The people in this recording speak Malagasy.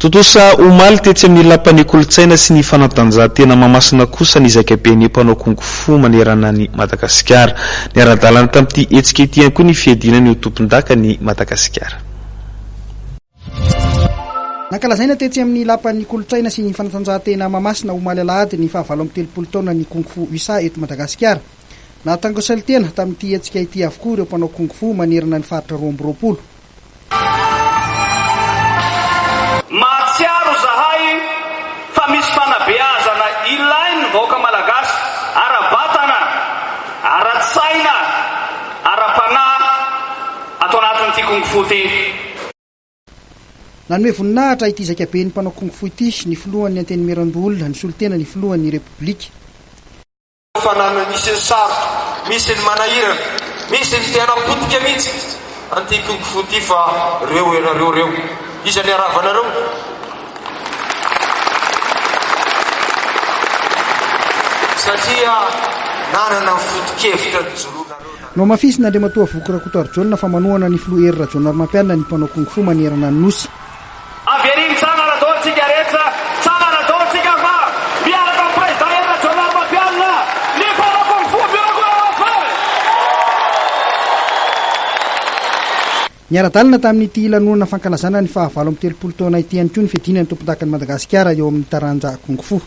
Tontosa omaly tetsy amin'ny Lapan'ny Kolontsaina sy ny Fanatanjahantena Mahamasina kosa ny zaikaben'ny mpanao Kung Fu manerana an'i Madagasikara. Niara-dalana tamin'ity hetsika ity ihany koa ny fiadiana ny ho tompondakan'i Madagasikara. Nankalazaina tetsy amin'ny Lapan'ny Kolontsaina sy ny Fanatanjahantena Mahamasina omaly alahady ny faha 38 taonan'ny Kung Fu usa eto Madagasikara. Nahatangosely tena tamin'ity hetsika ity avokoa ireo mpanao Kung Fu manerana ny faritra 22. Mahatsiaro izahay fa misy fanabeazana ilain'ny vahoaka malagasy ara-batana, ara-tsaina, ara-panahy ato anatin'ity Kung Fu ity. Nanome voninahitra ity zaikaben'ny mpanao Kung Fu ity ny filohan'ny Antenimierandoholona nisolo tena ny filohan'ny Repoblika. Fanana misy ny sarotra, misy ny manahirana, misy ny te hanapotika mihitsy an'ity Kung Fu ity fa reo ianareo reo. Iza ny haravanareo? Satria nanana ny foto-kevitra nijoroanareo nareo. Nohamafisin' Andriamatoa Voky Rakotoarijaona fa manohana ny Filoha Hery Rajaonarimampianina ny mpanao Kung Fu manerana ny Nosy. Averino tsangana daholo tsika rehetra, tsangana daholo tsika fa miaraka amin'ny Président Hery Rajaonarimampianina ny mpanao Kung Fu Bureau Niara-dalana tamin'ity lanonana fankalazana ny faha 38 taona ity ihany koa ny fiadiana ny tompondakan'i Madagasikara eo amin'ny taranja Kung Fu.